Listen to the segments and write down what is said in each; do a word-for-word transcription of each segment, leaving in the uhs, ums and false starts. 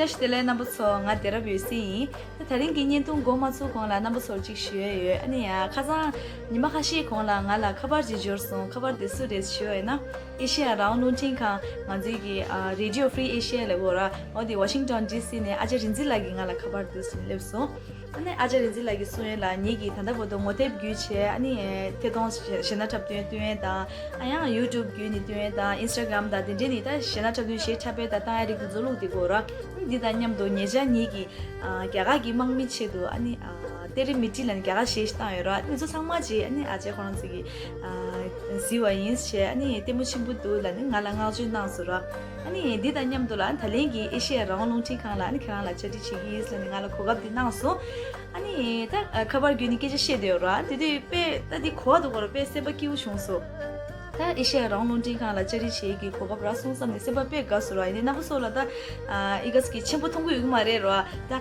བཀྲ་ཤིས་བདེ་ལེགས་རྣམ་པ་ཚོ། ང་སྡེ་རབ་འོད་ཟེར་ཡིན། ད་དེ་རིང་གི་བརྙན་ཐུང་འགོ་མ་ཚུགས་གོང་ལ་རྣམ་པ་ཚོར་གཅིག་ཞུ་ཡས་ཡོད། ཨ་ནི་ཡ་ཁ་སང་ཉི་མ་ཁ་ཤས་གོང་ལ་ང་ལ་ཁ་པར་ཅིག་འབྱོར་སོང་། ཁ་པར་དེ་སུ་རེད་ཞུ་བ་ཡིན་ན། ཨེ་ཤེ་ཡ་རང་དབང་རླུང་འཕྲིན་ཁང་ང་ཚོའི་གི་ཨ་Radio Free Asia ལབ་ཡོད་ར། འོ་དེ་ཝ་ཤིང་ཊོན་ཌི་སི་ནས་ཨ་ཅག་རིག་འཛིན་ལགས་ཀྱིས་ང་ལ་ཁ་པར་དེ་སླེབས་སོང་། ཨ་ནི་ཨ་ཅག་རིག་འཛིན་ལགས་ཀྱིས་གསུང་ཡས་ལ་ངེད་ཀྱིས་ད་ལྟ་བར་དུ་ངོ་དེབ་བརྒྱུད་བྱས། ཨ་ནི་ཐད་གཏོང་གཞས་སྣ་འཁྲབ་སྟོན་སྟོན་ཡས་དང་། ཨ་ཡང་ཡུ་ཊུབ་བརྒྱུད་ནས་སྟོན་ཡས་དང་། ཨིན་སི་ཊ་གྷ་རམ་དང་དེ་འདྲས་ནས་ད་གཞས་སྣ་འཁྲབ་སྟོན་གཞས་འཁྲབ་པའི་ད་བཏང་ཡས་རིགས་དེ་ཚོ་བླུགས་བསྡད་ཀྱི་ཡོད་ར། འདི་དང་མཉམ་དུ་ཉེ་ཆར་ངེད་ཀྱིས་ཨ་རྒྱ་གར་གྱི་དམག་མི་ཆེད་དུ་ཨ་ནི་ཨ་ཏེ་རི་མི་ཏི་ལབ་ནས་རྒྱ་གར་གཞས་ཤིག་བཏང་ཡོད་ར། ཨ་ནི་འདི་ཚོ་ཚང་མ་ཅིག་ཨ་ནི་ཨ་ཅག་ཁོ་རང་ཚོ་གིས་ཨ་གཟིགས་པ་ཡིན་བྱས། ཨ་ནི་ལྟད་མོ་ཆེན་པོ་འདུག་ལབ་ནས་ང་ལ་བསྔགས་བརྗོད་གནང་སོང་ར། ཨ་ནི་འདི་དང་མཉམ་དུ་ལ་ད་ལན་གྱི་ཨེ་ཤེ་ཡ་རང་དབང་རླུང་འཕྲིན་ཁང་ལ་ཨ་ནི་ཁྱེད་རང་ལ་བཅར་འདྲི་བྱེད་ཀྱི་ཡིན་ལབ་ནས་ང་ལ་གོ་སྐབས་འདི་གནང་སོང་། ཨ་ནི་ད་ཁ་པར་བརྒྱུད་ནས་སྐད་ཆ་བཤད་བསྡད་ཡོད་ར། དེ་དུས་དཔེ་ད་འདི་གོ་བ་འདུག་གོ་ར། དཔེ་སེམས་པ་སྐྱིད་པོ་བྱུང་སོང་། ད་ཨེ་ཤེ་ཡ་རང་དབང་རླུང་འཕྲིན་ཁང་ལ་བཅར་འདྲི་བྱེད་ཀྱི་གོ་སྐབས་རག་སོང་བསམ་ནས་སེམས་པ་དཔེ་དགའ་སོང་ར། ཡིན་ནའི་རྣམ་པ་ཚོ་ལ་ད་ཨ་ཨི་ག་ཙི་གི་ཆེན་པོ་མཐོང་གི་ཡོད་ཀྱི་མ་རེད་ར། ད་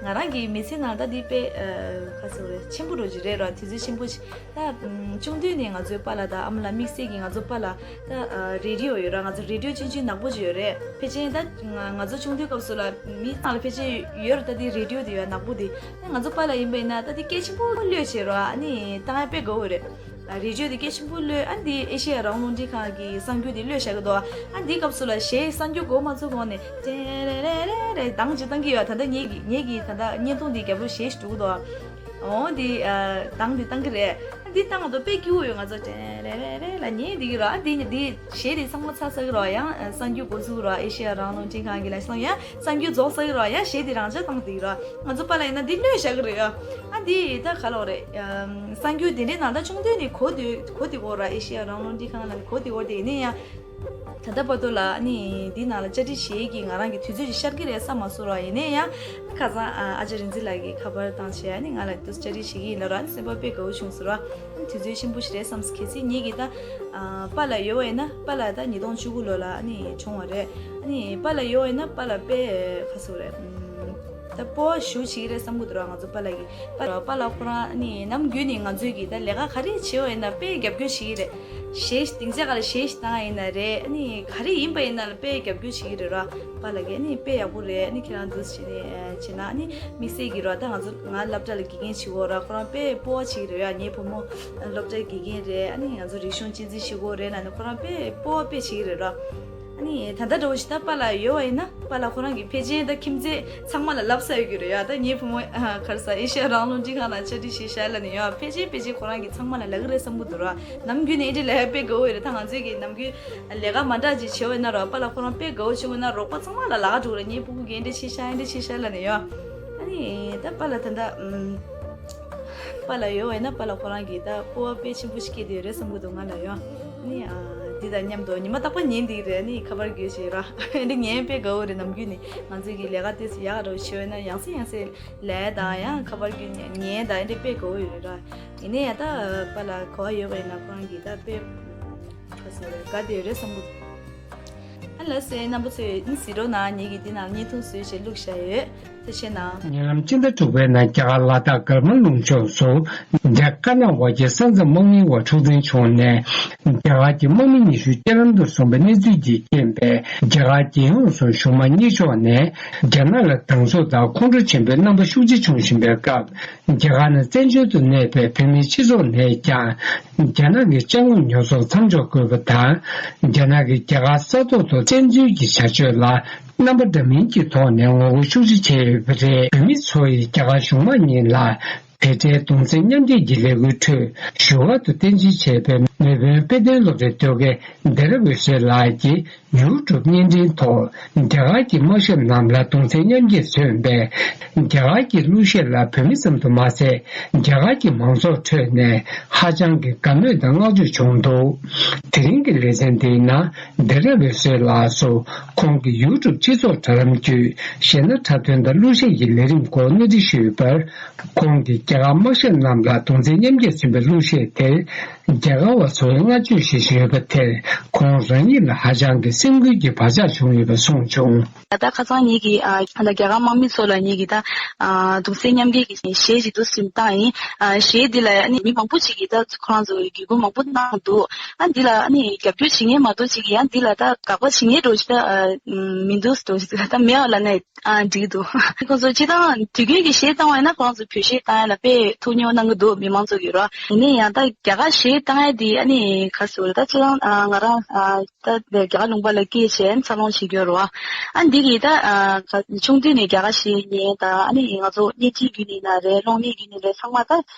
ང་རང་གི་མི་ཚེ་ནང་ད་འདི་དཔེ་ཨ་ག་ཟེར་དགོས་རེད། ཆེན་པོ་འདྲ་ཅིག་རེད་ར། དུས་ཚོད་ཆེན་པོ་ཅིག་ད་ཨམ་ཆུང་དུས་ནས་ང་ཚོའི་པཱ་ལགས་དང་ཨ་མ་ལགས་དམིགས་བསལ་གྱིས་ང་ཚོ་པཱ་ལགས་ད་ཨ་རེ་ཌི་ཡོ་ཡོད་ར། ང་ཚོ་རེ་ཌི་ཡོ་ཆུང་ཆུང་ནག་པོ་ཅིག་ཡོད་རེད། ཕལ་ཆེར་ད་ང་ང་ཚོ་ཆུང་དུས་སྐབས་སུ་ལ་མི་ཚང་ལ་ཕལ་ཆེར་ཡོད་རེད། ད་དེ་རེ་ཌི་ཡོ་དེ་ཡོད་ནག་པོ་དེ། ང་ཚོ་པཱ་ལགས་ཡིན་པ་ཡིན་ན་ད་དེ་སྐད་ཆེན་པོ་གློད་བྱེད་རོགས། ཨ་ནི་བཏང་ཡ་དཔེ་དགའ་བོ་རེད། ཨ་རེ་ཌི་ཡོ་དེ་སྐད་ཆེན་པོ་གློད། ཨ་འདི་ཨེ་ཤེ་ཡ་རང་དབང་རླུང་འཕྲིན་ཁང་གི་གསར་འགྱུར་དེ་གློད་བཞག་གི་འདུག་ཨ་འདི་སྐབས་སུ་ལ་གཞས་གསར་འགྱུར་འགོ་མ་ཚུགས་གོང་ནས་ཏེ་རེ་རེ་རེ་རེ་གདངས་ཅིག་བཏང་གི་ཡོད། ད་ལྟ་ངེད་ཀྱི་ངེད་ཀྱི་ད་ལྟ་བརྙན་ཐུང་འདི་རྒྱབ་ལོགས་གཞས་ཤིག་འགྲོ་གི་འདུག་འོ་འདི་ཨ་གདངས་འདི་བཏང་གི་རེད། ཨ་འདི་བཏང་གི་འདུག་དཔེ་སྐྱིད་པོ་ཡོད། ང་ཚོ་ཏེ་རེ་རེ་རེ་ལ་ཉན་བསྡད་ཀྱི་རེད། ཨ་འདི་འདི་གཞས་འདི་ཚང་མ་ཚར་ཚར་གི་རེད། ཡང་གསར་འགྱུར་འགོ་ཚུགས་གི་རེད། ཨེ་ཤེ་ཡ་རང་དབང་རླུང་འཕྲིན་ཁང་གི་ལ་སོང་ཡང་གསར་འགྱུར་རྫོགས་ཚར་གི་རེད། ཡང་གཞས་འདི་རང་འཇགས་བཏང་བསྡད་ཀྱི་རེད། ང་ཚོ་པཱ་ལགས་ཡིན་ན་འདི་གློད་བཞག་གི་རེད་ཡ། ཨ་འདི་ད་ག་ལོག་རེད། ཨམ་གསར་འགྱུར་དེ་འདྲའི་ནང་ད་ཆུང་དུས་ནས་གོ་དུས་གོ་དེ་གོ་ར། ཨེ་ཤེ་ཡ་རང་དབང་རླུང་འཕྲིན་ཁང་ནང་གོ་དེ་གོ་དེ། ཡིན་ན་ཡང་ད་ལྟ་བར་དུ་ལ་ཨ་ནི་འདི་ནང་ལ་བཅར་འདྲི་བྱེད་ཀྱི་ང་རང་གི་དུས་ཚོད་ཅིག་ཤར་གི་རེད་བསམ་མ་སོང་ར། ཡིན་ན་ཡང་ཁ་སང་ཨ་ཨ་ཅག་རིག་འཛིན་ལགས་ཀྱིས་ཁ་པར་བཏང་བྱས་ཨ་ནི་ང་ལ་དུས་བཅར་འདྲི་བྱེད་ཀྱི་ཡིན་ལབ་ར། ཨ་ནི་སེམས་པ་དཔེ་དགའ་བོ་བྱུང་སོང་ར། ཨ་ནི་དུས་ཚོད་ཆེན་པོ་ཞིག་རེད་བསམ། གལ་སྲིད་ངེད་ཀྱིས་ད་ཨ་པཱ་ལགས་ཡོད་པ་ཡིན་ན། པཱ་ལགས་ད་ཉིས་སྟོང་བཅུ་དགུ་ལོ་ལ་ཨ་ནི་གྲོངས་པ་རེད། ཨ་ནི་པཱ་ལགས་ཡོད་པ་ཡིན་ན་པཱ་ལགས་དཔེ་ཁ་སོ་རེད། ཨམ། ད་སྤོབས་པ་ཞེ་པོ་བྱེད་ཀྱི་རེད་བསམ་གྱི་འདུག་ར། ང་ཚོ་པཱ་ལགས་ཀྱིས་པཱ་ལགས་པཱ་ལགས་ཁོ་རང་ཨ་ནི་ནམ་རྒྱུན་ནས་ང་ཚོའི་གི་ད་ལས་ཀ་ག་རེ་བྱེད་པ་ཡིན་ན་དཔེ་རྒྱབ་སྐྱོར་བྱེད་ཀྱི་རེད། གཞས་སྡིངས་ཆ་སྒང་ལ་གཞས་ཤིག་བཏང་ཡིན་ན་རེད། ཨ་ནི་ག་རེ་ཡིན་པ་ཡིན་ན་ལ་དཔེ་རྒྱབ་སྐྱོར་བྱེད་ཀྱི་རེད་ར། པཱ་ལགས་ཀྱིས་ཨ་ནི་དཔེ་ཡག་པོ་རེད། ཨ་ནི་ཁྱེད་རང་འདུག་སེ་བྱས་ནས་བྱས་ན་ཨ་ནི་དམིགས་བསལ་གྱི་ར། ད་ང་ཚོ་ང་སློབ་གྲྭ་ལ་དགེ་རྒན་བྱེད་ཀྱི་ཡོད་ར། ཁོ་རང་དཔེ་སྤོབས་པ་བྱེད་ཀྱི་རེད་ཡ། ངའི་བུ་མོ་སློབ་གྲྭའི་དགེ་རྒན་རེད། ཨ་ནི་ང་ཚོ་རིག་གཞུང་གཅེས་འཛིན་བྱེད་ཀྱི་ཡོད་རེད་ལབ་ནས་ཁོ་རང་དཔེ་སྤོབས་པ་དཔེ་བྱེད་ཀྱི་རེད་ར། ཨ་ནི་ད་ལྟ་འདྲ་བོ་ཞིག་ད་པཱ་ལགས་ཡོད་པ་ཡིན་ན་པཱ་ལགས་ཁོ་རང་གིས་ཕལ་ཆེར་ད་ཁྱིམ་མཚེས་ཚང་མ་ལ་ལབ་ཚར་ཡོད་ཀྱི་རེད་ཡ། ད་ངའི་བུ་མོ་ཨ་ག་རེ་ཟ་ཨེ་ཤེ་ཡ་རང་དབང་རླུང་འཕྲིན་ཁང་ལ་བཅར་འདྲི་བྱས་ཤག་ལབ་ནས་ཡ། ཕལ་ཆེར་ཕལ་ཆེར་ཁོ་རང་གིས་ཚང་མ་ལ་ལབ་ཀྱི་རེད་བསམ་གྱི་འདུག་ར། ནམ་རྒྱུན་ནས་ཨེ་འདྲ་ལབ་ཡ་དཔེ་དགའ་བོ་ཡོད་རེད། ད་ང་ཚོའི་གི་ནམ་རྒྱུན་ལས་ཀ་མ་འདྲ་ཅིག་བྱེད་པ་ཡིན་ན་ར་པཱ་ལགས་ཁོ་རང་དཔེ་དགའ་བོ་བྱུང་ཡོད་ན་རོགས་པ་ཚང་མ་ལ་ལབ་ཀྱི་འདུག་ར། ངའི་ཕྲུ་གུ་གིས་ཨེ་འདྲ་བྱས་ཤག་ཨེ་འདྲ་བྱས་ཤག་ལབ་ནས་ཡ། ཨ་ནི་ད་པཱ་ལགས་ད་ལྟ་ཨམ། པཱ་ལགས་ཡོད་པ་ཡིན་ན་པཱ་ལགས་ཁོ་རང་གིས་ད་སྤོབས་པ་དཔེ་ཆེན་པོ་ཞིག་སྐྱེས་བསྡད་ཡོད་རེད་བསམ་གྱི་འདུག་ང་ལ་ཡ། ཨ་ནི་ཨ་འདི་དང་མཉམ་དུ་ཉི་མ་རྟག་པར་ཉན་བསྡད་ཀྱི་རེད། ཨ་ནི་ཁ་པར་བརྒྱུད་བྱས་ར། ཨེ་འདྲ་ཉན་དཔེ་དགའ་བོ་རེད། ནམ་རྒྱུན་ནས་ང་ཚོའི་གི་ལས་ཀ་དེ་ཚོ་ཡག་རོགས་བྱས་པ་ཡིན་ན་ཡང་སེ་ཡང་སེ་ལས་དང་ཡང་ཁ་པར་བརྒྱུད་ཉན་ཉན་དང་ཨེ་འདྲ་དཔེ་དགའ་བོ་ཡོད་རེད་ར། ཡིན་ནའི་ཡ་ད་པཱ་ལགས་གོ་བ་ཡོད་པ་ཡིན་ན་ཁོ་རང་གིས་ད་དཔེ་ཁ་སོ་རེད་དགའ་བསྡད་ཡོད་རེད་བསམ་གྱི་འདུག་ཨ་ལགས་སེ་རྣམ་པ་ཚོས་ཨ་ནི་གཟིགས་རོགས་གནང་། ངེད་ཀྱིས་འདི་ནང་བརྙན་ཐུང་བཟོས་བྱས་བླུགས་བཞག་ཡོད། ཐུགས་རྗེ་གནང་། ཉེ་ལམ་སྤྱི་ཟླ་དྲུག་པའི་ནང་རྒྱ་གར་ལ་དྭགས་གྷར་མ་ལུང་ཕྱོགས་སུ་རྒྱ་དཀར་ནག་དབར་གྱི་ས་མཚམས་དམག་མིའི་དབར་འཁྲུག་འཛིང་བྱུང་ནས། རྒྱ་གར་གྱི་དམག་མི་ཉི་ཤུ་རྐྱེན་ལམ་དུ་སོང་པའི་གནས་ཚུལ་གྱིས་རྐྱེན་པས། རྒྱ་གར་རྒྱལ་ཡོངས་སུ་གཞུང་དམངས་གཉེར་ཕྱོགས་ནས་རྒྱ་ནག་ལ་སྡང་ཟུག་དང་ཁོང་ཁྲོ་ཆེན་པོའི་རྣམ་པ་ཤུགས་ཆེ་བྱུང་བཞིན་པའི་སྐབས། རྒྱ་གར་ནང་བཙན་བྱོལ་དུ་གནས་པའི་བོད་མིའི་སྤྱི་ཚོགས་ནས་ཀྱང་། རྒྱ་ནག་གི་ཅ་དངོས་ཉོ་ཚོང་མཚམས་འཇོག་དགོས་པ་དང་། རྒྱ་ནག་གིས་རྒྱ་གར་ས་ཐོག་ཏུ་བཙན་འཛུལ་གྱི་བྱ་སྤྱོད་ལ། རྣམ་པ་འདྲ་མིན་གྱི་ཐོག་ནས་ངོ་རྒོལ་ཤུགས་ཆེ་བྱས་ཡོད་པ་རེད། བོད་མི་ཚོ་ཡིས་རྒྱ་གར་གཞུང་དམངས་གཉིས་ལ་དེ་འབྲེལ་གདུང་སེམས་མཉམ་སྐྱེད་ཀྱི་ལས་འགུལ་ཁྲོད་ཞུ་བ་དང་རྟེན་གཞི་བྱས་པའི་མེས་དབོན་དཔལ་ལྡན་སློབ་གྲྭའི་ཟློས་དགེ་སྡེ་ར་འོད་ཟེར་ལགས་ཀྱིས་ཡུ་ཊུབ་བརྙན་འཕྲིན་ཐོག་རྒྱ་གར་གྱི་དམག་ཞབས་རྣམས་ལ་གདུང་སེམས་མཉམ་སྐྱེད་མཚོན་པའི་རྒྱ་གར་གྱི་གླུ་གཞས་ལ་བོད་མི་ཙམ་དུ་མ་ཟད། རྒྱ་གར་གྱི་མང་ཚོགས་ཁྲོད་ནས་ཧ་ཅང་གི་དགའ་མོས་དང་བསྔགས་བརྗོད་བྱུང་འདུག་དེ་རིང་གི་ལེ་ཚན་འདིའི་ནང་། ལྡེ་རབ་འོད་ཟེར་ལགས་སུ་ཁོང་གི་ཡུ་ཊུབ་སྤྱི་ཚོགས་དྲ་ལམ་བརྒྱུད་གཞས་སྣ་འཁྲབ་སྟོན་དང་གླུ་གཞས་ཀྱི་ལས་རིམ་སྐོར་གནས་འདྲི་ཞུས་པར། ཁོང་གིས་རྒྱ་གར་དམག་ཞབས་རྣམས་ལ་གདུང་སེམས་མཉམ་སྐྱེད་མཚོན་པའི་གླུ་གཞས་དེར། རྒྱ་གར་བ་ཚོས་བསྔགས་བརྗོད་བྱེད་བཞིན་ཡོད་པ་དེར་ཁོང་རང་ཉིད་ལ་ཧ་ཅང་གི་ སེམས་འགུལ་གྱི་བག་ཆགས་བྱུང་ཡོད་པ་གསུངས་བྱུང་། ད་ཁ་སང་ཉིད་ཀྱིས་ཨ་ད་རྒྱ་གར་དམག་མི་ཚོ་ལ་ཉིད་ཀྱིས་ད་ཨ་གདུང་སེམས་མཉམ་སྐྱེད་ཀྱི་གཞས་ཞིག་འདུག་སེ་བཏང་ཡིན། ཨ་གཞས་འདི་ལ་ཨ་ནི་མི་མང་པོ་ཅིག་གིས་ད་ཁོ་རང་ཚོ་གི་བརྒྱུད་སྐུར་མང་པོ་གནང་འདུག་ཨ་འདི་ལ་ཨ་ནི་རྒྱབ་སྐྱོར་བྱེད་མཁན་མ་གཏོགས་ཅིག་ཡང་འདི་ལ་ད་དགག་པ་བྱེད་མཁན་འདྲ་ཞིག་ད་ཨ་མི་འདུག་འདྲ་ཞིག་ད་མེད་པ་ལབ་ན་ཨ་འགྲིག་འདུག་ཁོང་ཚོ་སྤྱིར་བཏང་དུས་རྒྱུན་གྱི་གཞས་བཏང་བ་ཡིན་ན་ཁོ་རང་ཚོ་བོད་གཞས་བཏང་ཡ་ལ་དཔེ་ཐུགས་སྨྱོ་གནང་གི་འདུག་མི་མང་ཚོ་གིས་རོ། ཡིན་ན་ཡང་ད་རྒྱ་གར་གཞས་བཏང་ཡ་འདི་ཨ་ནི་ག་ཟེར་ད་སྤྱིར་བཏང་ཨ་ང་རང་ཨ། ད་རྒྱ་གར་ལུང་པ་ལ་སྐྱེས་བྱས་འཚར་ལོངས་བྱེད་ཀྱི་ཡོད་རེད་བ། ཨ་འདི་གིས་ད་ཨ་ཆུང་དུས་ནས་རྒྱ་གར་གཞས་ཉན་དང་ཨ་ནི་ང་ཚོ་བརྙན་འཕྲིན་བརྒྱུད་ནས་ན་རེད་གློག་བརྙན་བརྒྱུད་ནས་རེད་ཚང་མ་ད་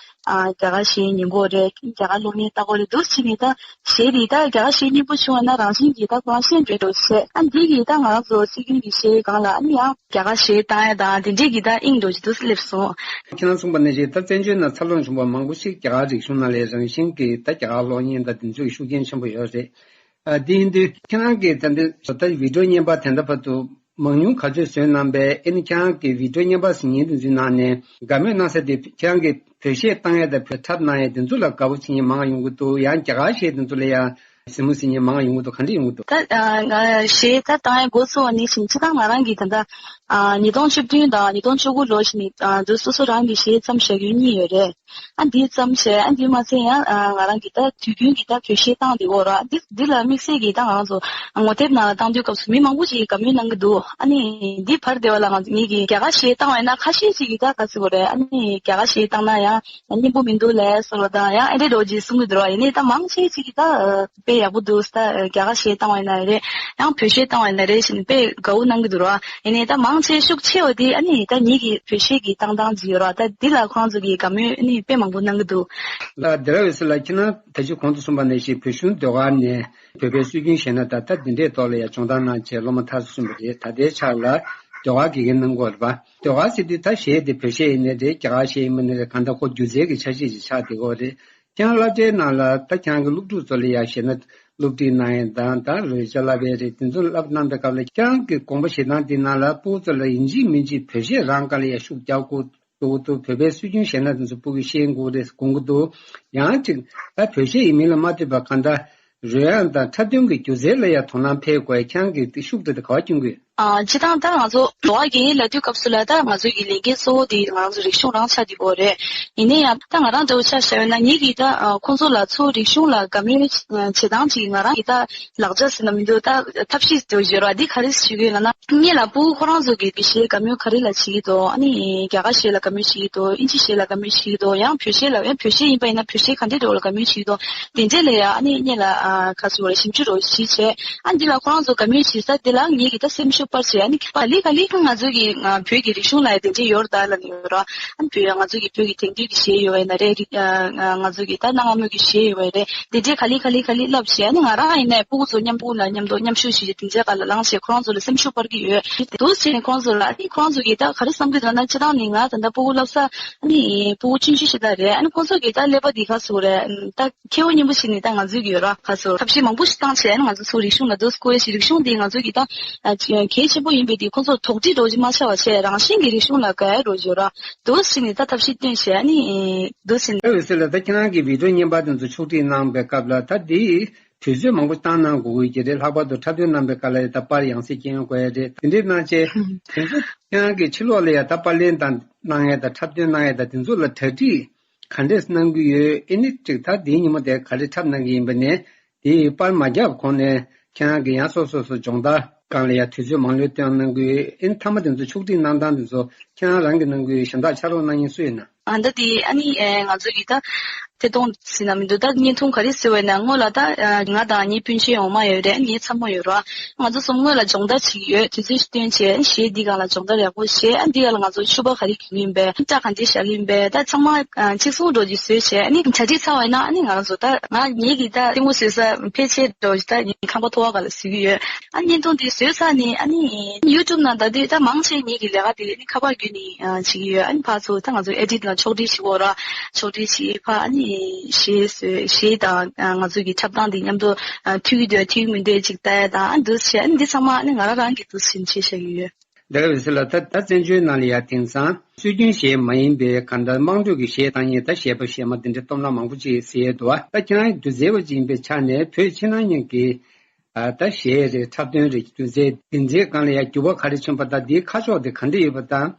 ཨ་རྒྱ་གར་གཞས་ཉན་གོ་རེད་རྒྱ་གར་གློག་བརྙན་ལྟ་གོ་རེད་འདུག་ཕྱིན་ནས་ད་གཞས་དེ་ད་རྒྱ་གར་གཞས་སྙན་པོ་བྱུང་བ་ན་རང་བཞིན་གྱིས་ད་ཁོ་རང་ཤེས་འགྲོ་འགྲོ་བྱས་ཨ་འདི་གིས་ད་ང་རང་ཚོ་སྲོལ་རྒྱུན་གྱི་གཞས་སྒང་ལ་ཨ་ནི་ཡང་རྒྱ་གར་གཞས་བཏང་ཡ་དང་དེ་འདྲས་ཀྱི་ད་དབྱིངས་འགྲོ་ཅིག་ཏུ་སླེབས་སོང་། ཁྱེད་རང་གསུངས་པ་ནང་བཞིན་ད་བཙན་བྱོལ་ནང་འཚར་ལོངས་བྱུང་བ་མང་པོ་ཞིག་རྒྱ་གར་རིག་གཞུང་ནང་ལས་རང་བཞིན་གྱིས་ད་རྒྱ་གར་གློག་བརྙན་དང་དེ་ཚོའི་ཤུགས་རྐྱེན་ཆེན་པོ་ཡོད་རེད། ཨ་དེ་ཡིན་དུས་ཁྱེད་རང་གིས་ད་ལྟ་བཟོ་ལྟ་བི་ཌིའོ་བརྙན་པར་དེ་འདྲ་བར་དུ་མང་ཉུང་ག་ཚོད་བཟོས་གནང་པས། ཨེ་ནི་ཁྱེད་རང་གིས་བི་ཌིའོ་བརྙན་པར་གཟིགས་མཁན་དེ་ཚོའི་ནང་ནས་དགའ་མོས་གནང་ས་དེ་ཁྱེད་རང་གིས་བོད་གཞས་བཏང་ཡས་དང་བོད་འཁྲབ་གནང་ཡས་དེ་ཚོ་ལ་དགའ་པོ་བྱེད་མཁན་མང་བ་ཡོང་གི་འདུག་ཡང་རྒྱ་གར་གཞས་དེ་ཚོ་ལ་ཡང་གཟིགས་མོ་གཟིགས་མཁན་མང་བ་ཡོང་གི་འདུག་ག་འདྲ་ཡོང་གི་འདུག་ད་ཨ་ང་གཞས་ད་བཏང་ཡས་འགོ་ཚུགས་པ་ནས་བྱུང་སྤྱིར་བཏང་ང་རང་གིས་ད་ལྟ་ཨ་ཉིས་སྟོང་བཅུ་བདུན་དང་ཉིས་སྟོང་བཅུ་དགུ་ལོ་ཞིག་ནས་ཨ་འདི་སོ་སོ་རང་གི་གཞས་བརྩམས་བཞག་ཡོད་གཉིས་ཡོད་རེད། ཨ་འདི་ཙམ་བྱས་ཨ་འདི་མ་ཚད་ཡང་ཨ་ང་རང་གི་ད་དུས་རྒྱུན་གྱི་ད་བོད་གཞས་བཏང་འདི་འོ་ར་འདི་འདི་ལ་དམིགས་བསལ་གྱི་ད་ང་རང་ཚོ་ངོ་དེབ་ནང་ལ་བཏང་དུས་སྐབས་སུ་མི་མང་པོ་ཞིག་གིས་དགའ་མོས་གནང་གི་འདུག་ཨ་ནི་འདི་བར་དེ་བ་ལ་ང་ངེད་ཀྱིས་རྒྱ་གར་གཞས་བཏང་བས་ན་ཁ་ཤས་ཤིག་གིས་ད་ག་ཚོད་གོ་རེད། ཨ་ནི་རྒྱ་གར་གཞས་བཏང་ན་ཡང་སྙན་པོ་མི་འདུག་ལས་སོ་ལོ་དང་ཡང་ཨེ་འདྲས་འགྲོ་ཅིག་གསུང་གི་འདུག་ར། ཡིན་ནའི་ད་མང་ཆེ་ཞིག་གིས་ད་དཔེ་ཡག་པོ་འདུག་ད་རྒྱ་གར་གཞས་བཏང་བས་ན་རེད་ཡང་བོད་གཞས་བཏང་བས་ན་རེད་ཞེས་དཔེ་དགའ་བོ་གནང་གི་འདུག་ར། ཡིན་ནའི་ད་མང་ཆེ་ཤུགས་ཆེ་བ་དེ་ཨ་ནི་ད་ངེད་ཀྱི་བོད་གཞས་ཀྱི་བཏང་སྟངས་ཅིག་ཡོད་ར། ད་འདི་ལ་ཁོང་ཚོ་གིས་དགའ་མོས་ཨ་ནི་དཔེ་མང་པོ་གནང་གི་འདུག་ལགས་དེ་ར་འོད་ཟེར་ལགས། ཁྱེད་རང་ད་ཅི་གོང་དུ་གསུངས་པ་ནང་བཞིན་བོད་གཞུང་ཟློས་གར་ནས་བོད་པའི་སྲོལ་རྒྱུན་གཞས་སྣ་དང་ད་འདི་འདྲའི་ཐོག་ལ་ཡང་སྦྱོང་བརྡར་གནང་བྱས་སློབ་མ་མཐར་སོན་པ་རེད། ད་ལྟའི་ཆར་ལ་ཟློས་གར་དགེ་རྒན་གནང་གི་ཡོད་རེད་པ། ཟློས་གར་ཟེར་དུས་ད་གཞས་དེ་བོད་གཞས་ཡིན་ནའི་རེད། རྒྱ་གར་གཞས་ཡིན་པ་ནའི་རེད། གང་ལྟར་ཁོ་སྒྱུ་རྩལ་གྱི་ཆ་ཤས་ཤིག་ཆགས་བསྡད་ཀྱི་ཡོད་རེད། ཁྱེད་རང་སློབ་གྲྭའི་ནང་ལ་ད་ཁྱེད་རང་གི་སློབ་ཕྲུག་ཚོ་ལ་ཡང་གཞས་སྣ་སློབ་ཁྲིད་གནང་ཡས་དང་ད་རོལ་ཆ་བསླབ་ཡས་རེད། དེ་ཚོ་བསླབ་གནང་པའི་སྐབས་ལ་ཁྱེད་རང་གི་དགོངས་པ་བཞེས་སྟངས་དེ་ནང་ལ་ཕྲུ་གུ་ཚོ་ལ་ཡིན་གཅིག་མིན་གཅིག་བོད་གཞས་རང་སྒང་ལ་ཡང་ཤུགས་རྒྱག་དགོས་འདུག་འདུག་བོད་པའི་སྲོལ་རྒྱུན་གཞས་སྣ་དེ་ཚོ་ཕྲུ་གུས་ཤེས་དགོས་རེད་དགོངས་ཀྱི་འདུག་ཡང་གཅིག་ད་བོད་གཞས་ཡིན་མིན་ལ་མ་ལྟོས་པར་གང་ལྟར་རོལ་དབྱངས་དང་འཁྲབ་སྟོན་གྱི་སྒྱུ་རྩལ་ལ་ཡང་དོ་སྣང་འཕེལ་དགོས་ཡ་ཁྱེད་རང་གིས་དེ་ཤུགས་དེ་ག་པར་སྐྱོན་གྱི་ཡོད། ཨ་སྤྱིར་བཏང་ད་ང་ཚོ་ཟློས་གར་དགེ་རྒན་ལབ་དུས་སྐབས་སུ་ལ་ད་ང་ཚོ་གི་ལས་འགན་གཙོ་བོ་དེ་ང་ཚོ་རིག་གཞུང་རང་ཆགས་བསྡད་ཡོད་རེད། ཡིན་ན་ཡང་ད་ང་རང་འདྲ་བོ་ཆ་བཞག་ཡོད་ན་ངེད་ཀྱིས་ད་ཨ་ཁོང་ཚོ་ལ་ཚུར་རིག་གཞུང་ལ་དགའ་མོས་བྱེད་སྟངས་ཅིག་ང་རང་གི་ད་ལག་ཆ་ཟེར་ན་མི་འདུག་ད་ཐབས་ཤེས་དེ་བརྗོད་རོགས་འདི་ག་རེ་ཞུ་གི་ཡོད་ལབ་ན་སྔོན་ལ་ཕྲུ་གུ་ཁོ་རང་ཚོ་གི་གཞས་དགའ་མོས་ག་རེ་ལ་བྱེད་ཀྱི་འདུག་ཨ་ནི་རྒྱ་གར་གཞས་ལ་དགའ་མོས་བྱེད་ཀྱི་འདུག་ཨིན་ཇི་གཞས་ལ་དགའ་མོས་བྱེད་ཀྱི་འདུག་ཡང་བོད་གཞས་ལ་ཡང་བོད་གཞས་ཡིན་པ་ཡིན་ན་བོད་གཞས་ག་འདྲས་འདྲ་བོ་ལ་དགའ་མོས་བྱེད་ཀྱི་འདུག་དེ་འདྲས་ལ་ཡང་ཨ་ནི་སྔོན་ལ་ཨ་ག་ཟེར་བ་རེད་ཞིབ་འཇུག་རོགས་ཞིག་བྱས། ཨ་འདི་ལ་ཁོ་རང་ཚོ་དགའ་མོས་བྱེད་ས་དེ་ལ་ངེད་ཀྱིས་ད་སེམས་ཤུགས་སྤར་བྱས་ཨ་ནི་ག་ལེ་ག་ལེ་ང་ཚོ་གི་ང་བོད་ཀྱི་རིག་གཞུང་ལ་ཡང་དེ་འདྲས་ཡོད་རེད་ད་ལབ་ནས་ཡོད་ར། ཨ་ནི་བོད་ང་ཚོ་གི་བོད་ཀྱི་དེང་དུས་ཀྱི་གཞས་ཡོད་པ་ཡིན་ན་རེད་རིག་ང་ཚོ་གི་ད་གནའ་སྔ་མོའི་གི་གཞས་ཡོད་པ་རེད་དེ་འདྲས་ག་ལེ་ག་ལེ་ག་ལེ་བསླབ་བྱས་ཨ་ནི་ང་རང་ཡིན་ནའི་ཕྲུ་གུ་ཚོ་མཉམ་པོ་ལ་མཉམ་དུ་མཉམ་ཞུགས་བྱེད་ཀྱི་དེ་འདྲས་ག་ལ་ལངས་བྱས་ཁོ་རང་ཚོ་ལ་སེམས་ཤུགས་སྤར་གྱི་ཡོད། དེ་འདུག་བྱས་ནས་ཁོ་རང་ཚོ་ལ་ཨ་ནི་ཁོ་རང་ཚོ་གིས་ད་ག་རེ་བསམ་གྱི་འདུག་ན་སྤྱིར་བཏང་ནས་ང་ད་ལྟ་ཕྲུ་གུ་བསླབ་ས་ཨ་ནི་ཕྲུ་གུ་ཆུང་ཆུང་ཞིག་ད་རེད། ཨ་ནི་ཁོ་ཚོ་གིས་ད་ཀླད་པ་འདི་ག་ཟེར་རེད་ད། ཁེ་བོ་སྙིང་པོ་ཞིག་ནི་ད་ང་ཚོའི་གི་ཡོད་ར་ཁ་སོ་ཐབས་ཤེས་མང་པོ་ཞིག་བཏང་བྱས་ང་ཚོ་ཚོ་རིག་གཞུང་ལ་དུ་བསྐོ་ཡ་ཞིག་རིག་གཞུང་དེ་ང་ཚོའི་གི་ད་གལ་ཆེན་པོ་ཡིན་པའི་དེ་ཁོ་ཚོ་དོགས་འདྲི་འདྲ་བོ་ཅིག་མ་ཆགས་པ་བྱས་རང་བཞིན་གྱི་རིག་གཞུང་ལ་དགའ་ཡ་འདྲ་བོ་ཅིག་ཡོད་ར་དུ་ཞིག་ནི་ད་ཐབས་ཤེས་བཏོན་བྱས་ཨ་ནི་དུ་ཞིག་ཨེ་འོད་ཟེར་ལགས། ད་ཁྱེད་རང་གི་བི་ཌིའོ་བརྙན་པར་དེ་ཚོ་ཕྱོགས་སྒྲིག་གནང་བའི་སྐབས་ལ་ད་དེ་དུས་ཚོད་མང་པོ་བཏང་གནང་དགོས་ཀྱི་རེད། ལྷག་པར་དུ་འཁྲབ་སྟོན་གནང་བའི་སྐབས་ལ་ཡ་ད་པར་ཡང་སེ་སྐྱེལ་དགོས་ཡ་རེད། དེ་འདྲའི་གནང་བྱས་དུས་ཚོད་ཁྱེད་རང་གི་ཕྱི་ལོགས་ལ་ཡ་ད་པར་ལེན་དང་གནང་ཡ་དང་འཁྲབ་སྟོན་གནང་ཡ་དང་དེ་ཚོ་ལ་གྲ་སྒྲིག་ག་འདྲས་གནང་གི་ཡོད། ཨེ་ནི་ཅིག་ད་དེའི་ཉིན་མོ་དེ་ག་རེ་འཁྲབ་གནང་གི་ཡིན་པ་ནས་དེའི་པར་མ་བརྒྱབ་གོང་ནས་ཁྱེད་རང་གིས་ཡང་སོ་སོ་སོ་སྦྱོང་བརྡར་སྒང་ལ་ཡང་དུས་ཚོད་མང་ལོས་བཏོན་གནང་གི་ཡོད། ཨེ་ནི་མཐའ་མ་དེ་ཚོ་ཕྱོགས་སྒྲིག་གནང་སྟངས་དེ་ཚོ་ཁྱེད་རང་རང་གིས་གནང་གི་ཡོད། གཞན་དག་ཕྱག་རོགས་གནང་མཁན་སུ་ཡོད་ན། ཨ་ད་དེ་ཨ་ནི་ཨེ་ང་ཚོ་གི་ད་ཐད་གཏོང་ཟེར་ན་མི་འདུག་ད་བརྙན་ཐུང་ག་རེ་ཟེར་བས་ན་སྔོན་ལ་ད་ང་དང་ངའི་སྤུན་མཆེད་འོག་མ་ཡོད་རེད། ངའི་ཚ་མོ་ཡོད་ར། ང་ཚོ་གསུམ་སྔོན་ལ་སྦྱོང་བརྡར་བྱེད་ཀྱི་ཡོད། དུས་ཚོད་བཏོན་བྱས་གཞས་འདི་སྒང་ལ་སྦྱོང་བརྡར་ཡག་པོ་བྱས། ཨ་འདི་སྒང་ལ་ང་ཚོ་ཕྱུ་པ་ག་རེ་གྱོན་གྱི་ཡིན་པས། སྐྲ་ག་འདྲས་བཞར་གྱི་ཡིན་པས། ད་ཚང་མ་གཅིག་མཚུངས་འདྲ་ཅིག་བཟོས་བྱས་ཨ་ནི་གྲ་སྒྲིག་ཚར་བ་ཡིན་ན་ཨ་ནི་ང་རང་ཚོ་ད་ང་ངེད་ཀྱི་ད་ལྟད་མོ་བཟོ་ས་ཕལ་ཆེར་འདྲ་ཅིག་ད་ངའི་ཁང་པ་ཐོག་ཁ་ལ་བཟོ་གི་ཡོད། ཨ་ནི་བརྙན་ཐུང་འདི་བཟོས་ཚར་ནས་ཨ་ནི་ཡུ་ཊུབ་ནང་ད་དུས་ད་མང་ཆེ་ངེད་ཀྱི་ལས་ཀ་འདི་ཨ་ནི་ཁ་པར་བརྒྱུད་ནས་བྱེད་ཀྱི་ཡོད། ཨ་ནི་ཕར་ཚུར་ད་ང་ཚོ་ཨེ་ཌིཊ་ལ་ཕྱོགས་སྒྲིག་བྱེད་དགོས་ར། ཕྱོགས་སྒྲིག་བྱེད་ཕར་ཨ་ནི་གཞས་བཟོས་གཞས་དང་ང་ཚོ་གི་འཁྲབ་སྟངས་འདི་མཉམ་དུ་མཐུན་གྱི་འདུག་མཐུན་མི་འདུག་ཅིག་ལྟ་ཡ་དང་ཨ་འདུག་བྱས་ཨ་ནི་འདི་ཚང་མ་ཨ་ནི་ང་རང་རང་གིས་འདུག་བྱས་བྱས་བཞག་གི་ཡོད། ལགས་འོད་ཟེར་ལགས། ད་ད་བཙན་བྱོལ་ནང་ལ་ཡ་དེང་སང་སྲོལ་རྒྱུན་གཞས་མ་ཡིན་པའི་གང་ལྟར་དམངས་ཁྲོད་ཀྱི་གཞས་བཏང་མཁན་ད་གཞས་པ་གཞས་མ་འདི་འདྲའི་སྟོབས་ལངས་མང་པོ་ཅིག་གཟིགས་ཡས་འདུག་ད་ཁྱེད་རང་སྒྱུ་རྩལ་བ་ཅིག་ཡིན་པའི་ཆ་ནས་བོད་ཕྱི་ནང་གཉིས་ཀྱི་ ད་གཞས་རེད། འཁྲབ་སྟོན་རེད། སྒྱུ་རྩལ་འདི་ཚོའི་སྒང་ལ་ཡང་འགྱུར་བ་ག་རེ་ཕྱིན་པ་དང་། འདིའི་ཁ་ཕྱོགས་དེ་ག་འདྲ་ཡོད་པ་དང་།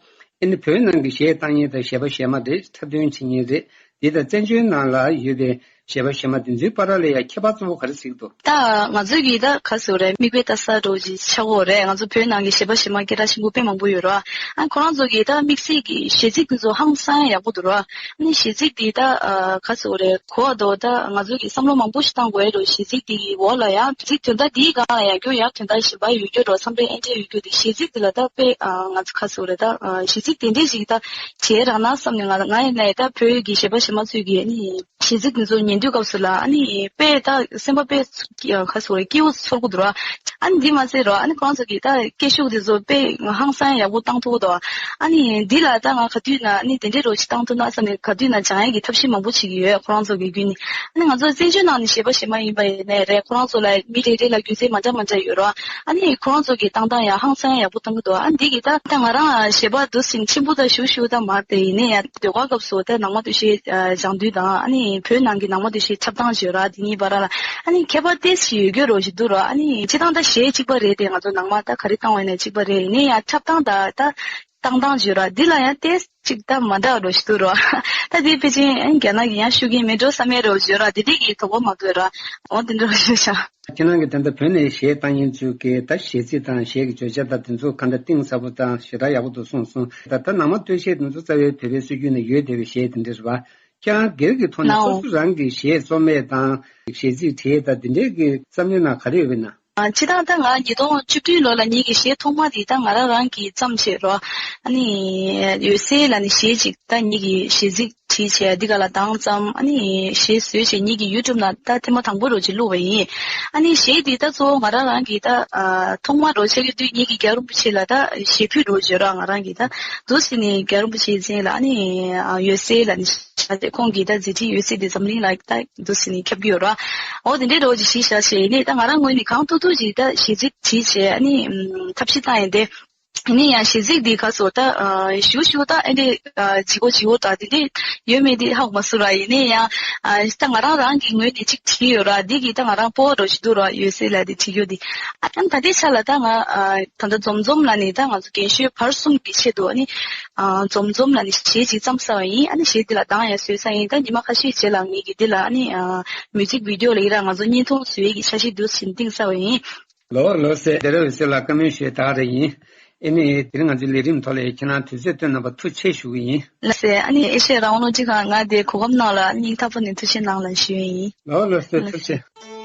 ཨ་ནི་བོད་ནང་གི་གཞས་བཏང་མཁན་དང་གཞས་པ་གཞས་མ་རེད། འཁྲབ་སྟོན་བྱེད་མཁན་རེད། འདི་དང་བཙན་བྱོལ་ནང་ལ་ཡོད་པའི་གཞས་པ་གཞས་མ་འདི་ཚོའི་བར་ལ་ཡང་ཁྱད་པར་གཙོ་བོ་ག་རེ་གཟིགས་འདུག་ད་ང་ཚོའི་གི་ད་ག་ཟེར་རེད། མིག་དཔེ་ལྟ་ས་འདྲ་བོ་ཅིག་ཆགས་ཀྱི་ཡོད་རེད། ང་ཚོ་བོད་ནང་གི་གཞས་པ་གཞས་མ་སྐད་གྲགས་ཆེན་པོ་དཔེ་མང་པོ་ཡོད་རེད། ཨ་ཁོ་རང་ཚོ་གི་ད་དམིགས་བསལ་གྱི་གཞས་ཚིག་དེ་ཚོ་ཧང་སང་ཡག་པོ་འདུག་ར། ཨ་ནི་གཞས་ཚིག་དེ་ད་ཨ་ག་ཟེར་རེད། གོ་བ་འདུག་ད་ང་ཚོ་གི་བསམ་བློ་མང་པོ་ཞིག་བཏང་དགོས་རེད། གཞས་ཚིག་དེ་གི་འོག་ལ་ཡང་གཞས་ཚིག་དོན་དག་དེའི་སྒང་ལ་ཡང་རྒྱུ་ཡང་དོན་དག་གཞན་པ་ཡོད་རྒྱུ་འདྲ་བོ། བསམ་པའི་ཨེ་འདྲ་ཡོད་རྒྱུ་དེ། གཞས་ཚིག་དེ་ལ་ད་དཔེ་ཨ་ང་ཚོ་ག་ཟེར་རེད། ད་ཨ་གཞས་ཚིག་དེ་འདྲས་ཞིག་ད་བྱས་རག་ན་བསམ་ནས། ང་ང་ཡིན་ནའི་ད་བོད་ཀྱི་གཞས་པ་གཞས་མ་ཚོས་ཀྱི་ཨ་ནི་གཞས་ཚིག་དེ་ཚོ་ཉན་དུས་སྐབས་སུ་ལ་ཨ་ནི་དཔེ་ད་སེམས་པ་དཔེ་ཚ་ག་ཟེར་རེད། སྐྱིད་པོ་ཚོར་གྱི་འདུག་ར། ཨ་ནི་འདི་མ་ཟད་ར། ཨ་ནི་ཁོ་རང་ཚོ་གི་ད་སྐད་ཤུགས་དེ་ཚོ་དཔེ་ཧང་སང་ཡག་པོ་བཏང་ཐུབ་ཀྱི་འདུག་ཨ་ནི་འདི་ལ་ད་ང་ག་དུས་ན་ཨ་ནི་དེ་འདྲའི་རོ་ཅིག་བཏང་ཐུབ་ན་བསམ་ནས་ག་དུས་ན་སྦྱང་ཡས་ཀྱི་ཐབས་ཤེས་མང་པོ་བྱེད་ཀྱི་ཡོད། ཁོ་རང་ཚོ་གི་བརྒྱུད་ནས། ཨ་ནི་ང་ཚོ་བཙན་བྱོལ་ནང་ནས་གཞས་པ་གཞས་མ་ཡིན་པ་ཡིན་ནའི་རེད། ཁོ་རང་ཚོ་ལ་མི་རེ་རེ་ལ་སྒྱུ་རྩལ་མ་འདྲ་མ་འདྲ་ཡོད་ར། ཨ་ནི་ཁོ་རང་ཚོ་གི་བཏང་སྟངས་ཡང་ཧང་སང་ཡག་པོ་བཏང་གི་འདུག་ཨ་འདི་གི་ད་ད་ང་རང་གཞས་པ་འདུག་ཟིན་ཆེན་པོ་ད་ཞུ་ཞུ་ད་མ་རེད། ཡིན་ནའི་ཡང་ཟློས་གར་སྐབས་སུ་ད་ནང་མ་སྟོད་གཞས་སྦྱང་དུས་དང་། ཨ་ནི་བོད་ནང་གི་ནང་མ་སྟོད་གཞས་འཁྲབ་སྟངས་བརྗོད་ར། འདི་གཉིས་བར་ལ་ཨ་ནི་ཁྱད་པར་ཏོག་ཙམ་ཡོད་རྒྱུ་རོ་ཞིག་འདུག་ར། ཨ་ནི་སྤྱིར་བཏང་ད་གཞས་གཅིག་པ་རེད་དེ། ང་ཚོ་ནང་མ་ད་ག་རེ་བཏང་བ་ཡིན་ན་གཅིག་པ་རེད། ཡིན་ནའི་ཡང་འཁྲབ་སྟངས་ད་ད་བཏང་སྟངས་བརྗོད་ར། འདི་ལ་ཡང་ཏོག་ཙམ་ཅིག་ད་མ་འདྲ་རོ་ཞིག་འདུག་ར། ད་དེ་ཕལ་ཆེར་ཨ་ནི་རྒྱ་ནག་གི་ཡང་ཤུགས་རྐྱེན་མེད་འགྲོ་བསམ་ཡས་རོ་བརྗོད་ར། དེ་འདྲས་ཀྱི་དོགས་པ་མ་འདུག་ར། འོ་དེ་འདྲ་རོ་བརྗོད་བྱ། ཁྱེད་རང་གིས་ད་ལྟ་བོད་ནས་གཞས་བཏང་མཁན་ཚོའི་གི་ད་གཞས་ཚིག་དང་གཞས་ཀྱི་བརྗོད་བྱ་དང་དེ་ཚོ་ག་འདྲ་གཏིང་ཟབ་པོ་དང་ཞེ་དྲག་ཡག་པོ་འདུག་གསུངས་སོང་། ད་ལྟ་ནང་མ་སྟོད་གཞས་དེ་ཚོ་རྩ་བའི་བོད་པའི་སྲོལ་རྒྱུན་ནང་ཡོད་བསྡད་པའི་གཞས་དེ་འདྲ་རེད་པ། ཁྱེད་རང་སྒེར་གྱི་ཐོག་ནས་ནའོ། སོ་སོ་རང་གི་གཞས་རྩོམ་ཡས་དང་གཞས་ཚིག་བྲིས་ཡས་དང་དེ་འདྲའི་གི་བསམ་བློའི་ནང་ག་རེ་ཡོད་པ་ཡིན་ན། ཨ་སྤྱིར་བཏང་ད་ང་ཉིས་སྟོང་བཅུ་བདུན་ལོ་ལ་ངེད་ཀྱི་གཞས་ཐོག་མ་དེ་ད་ང་རང་རང་གིས་བརྩམས་བྱས་རོ། ཨ་ནི་འོད་གསལ་ལབ་ནས་གཞས་ཅིག་ད་ངེད་ཀྱི་གཞས་ཚིག་བྲིས་བྱས་འདི་ག་ལ་བཏང་ཙམ། ཨ་ནི་གཞས་བཟོས་བྱས་ངེད་ཀྱི་ཡུ་ཊུབ་ནང་ད་ཐེངས་མ་དང་པོ་རོ་ཅིག་བླུགས་པ་ཡིན། ཨ་ནི་གཞས་འདི་ད་གཙོ་བོ་ང་རང་རང་གིས་ད་ཨ་ཐོག་མ་རོ་ཆགས་ཀྱི་དུས་ངེད་ཀྱི་རྒྱལ་བ་རིན་པོ་ཆེ་ལ་ད་གཞས་ཕུལ་རོ་བརྗོད་ར། ང་རང་གིས་ད་འདུག་ཟེར་ནས་རྒྱལ་བ་རིན་པོ་ཆེའི་མཚན་ལ་ཨ་ནི་ཨ་འོད་གསལ་ལབ་ནས་བྱས་ཏེ་ཁོང་གིས་ད་མཛད་འཕྲིན་འོད་གསལ་དེ་འཛམ་གླིང་ལ་ད་འདུག་ཟེར་ནས་ཁྱབ་ཀྱི་ཡོད་ར། འོ་དེ་འདྲའི་རོ་ཅིག་གཞས་བཞག་བྱས་ནས་ད་ང་རང་ངོས་ནས་གང་ཐུབ་ཐུབ་ཅིག་ད་གཞས་ཚིག་བྲིས་བྱས་ཨ་ནི་ཨམ་ཐབས་ཤེས་བཏང་ཡིན་ཏེ། ཡིན་ན་ཡང་གཞས་ཚིག་འདི་ག་སོ་ད་ཨ་ཞུ་ཞུ་ད་ཨེ་འདི་ཨ་ལྗིད་པོ་ལྗིད་པོ་ད་འདི་འདི་ཡོད་མེད་འདི་ཧ་གོ་མ་སོང་ར། ཡིན་ན་ཡང་ཨ་ད་ང་རང་རང་གི་ངོས་ནས་ཅིག་བྲིས་ཡོད་ར། འདི་གི་ད་ང་རང་སྤོ་བོ་འདྲ་ཞིག་འདུག་ར། འོད་གསལ་ལབ་འདི་བྲིས་ཡོད་འདི། ཨ་ད་ད་ལྟའི་ཆ་ལ་ད་ང་ཨ་ད་ལྟ་འཛོམས་འཛོམས་ལབ་ནས་ད་ང་ཚོ་རྒན་གཞོན་བར་གསུམ་གྱི་ཆེད་དུ་ཨ་ནི་ཨ་འཛོམས་འཛོམས་ལབ་ནས་གཞས་ཅིག་བརྩམས་ཚར་བ་ཡིན། ཨ་ནི་གཞས་འདི་ལ་གདངས་ཡང་བཟོས་ཚར་ཡིན། ད་ཉི་མ་ཁ་ཤས་རྗེས་ལ་ངེད་ཀྱི་འདི་ལ་ཨ་ནི་ཨ་མིའུ་ཛིག་བི་ཌི་ཡོ་ལ་ཡི་ར་ང་ཚོ་བརྙན་ཐུང་བཟོ་ཡས་ཀྱི་འཆར་གཞི་འདུག་ཟེར་བཏིང་ཚར་བ་ཡིན། ལགས་ལགས་སེ། དེ་རིང་འོད་གསལ་ལགས་བཀའ་མོལ་ཞུས་ད་ག་རེ་ཡིན། ཨེ་ནི་དེ་རིང་ང་ཚོའི་ལས་རིམ་ཐོག་ལ་ཁྱེད་རང་དུས་ཚོད་བཏོན་གནང་བར་ཐུགས་རྗེ་ཆེ་ཞུ་གི་ཡིན། ལགས་སེ། ཨ་ནི་ཨེ་ཤེ་ཡ་རང་དབང་རླུང་འཕྲིན་ཁང་ང་དེ་གོ་སྐབས་གནང་ལ་སྙིང་ཐག་པ་ནས་ཐུགས་རྗེ་གནང་ལ་ཞུ་ཡི་ཡིན། ལགས་ལགས་སེ། ཐུགས་རྗེ་ཆེ།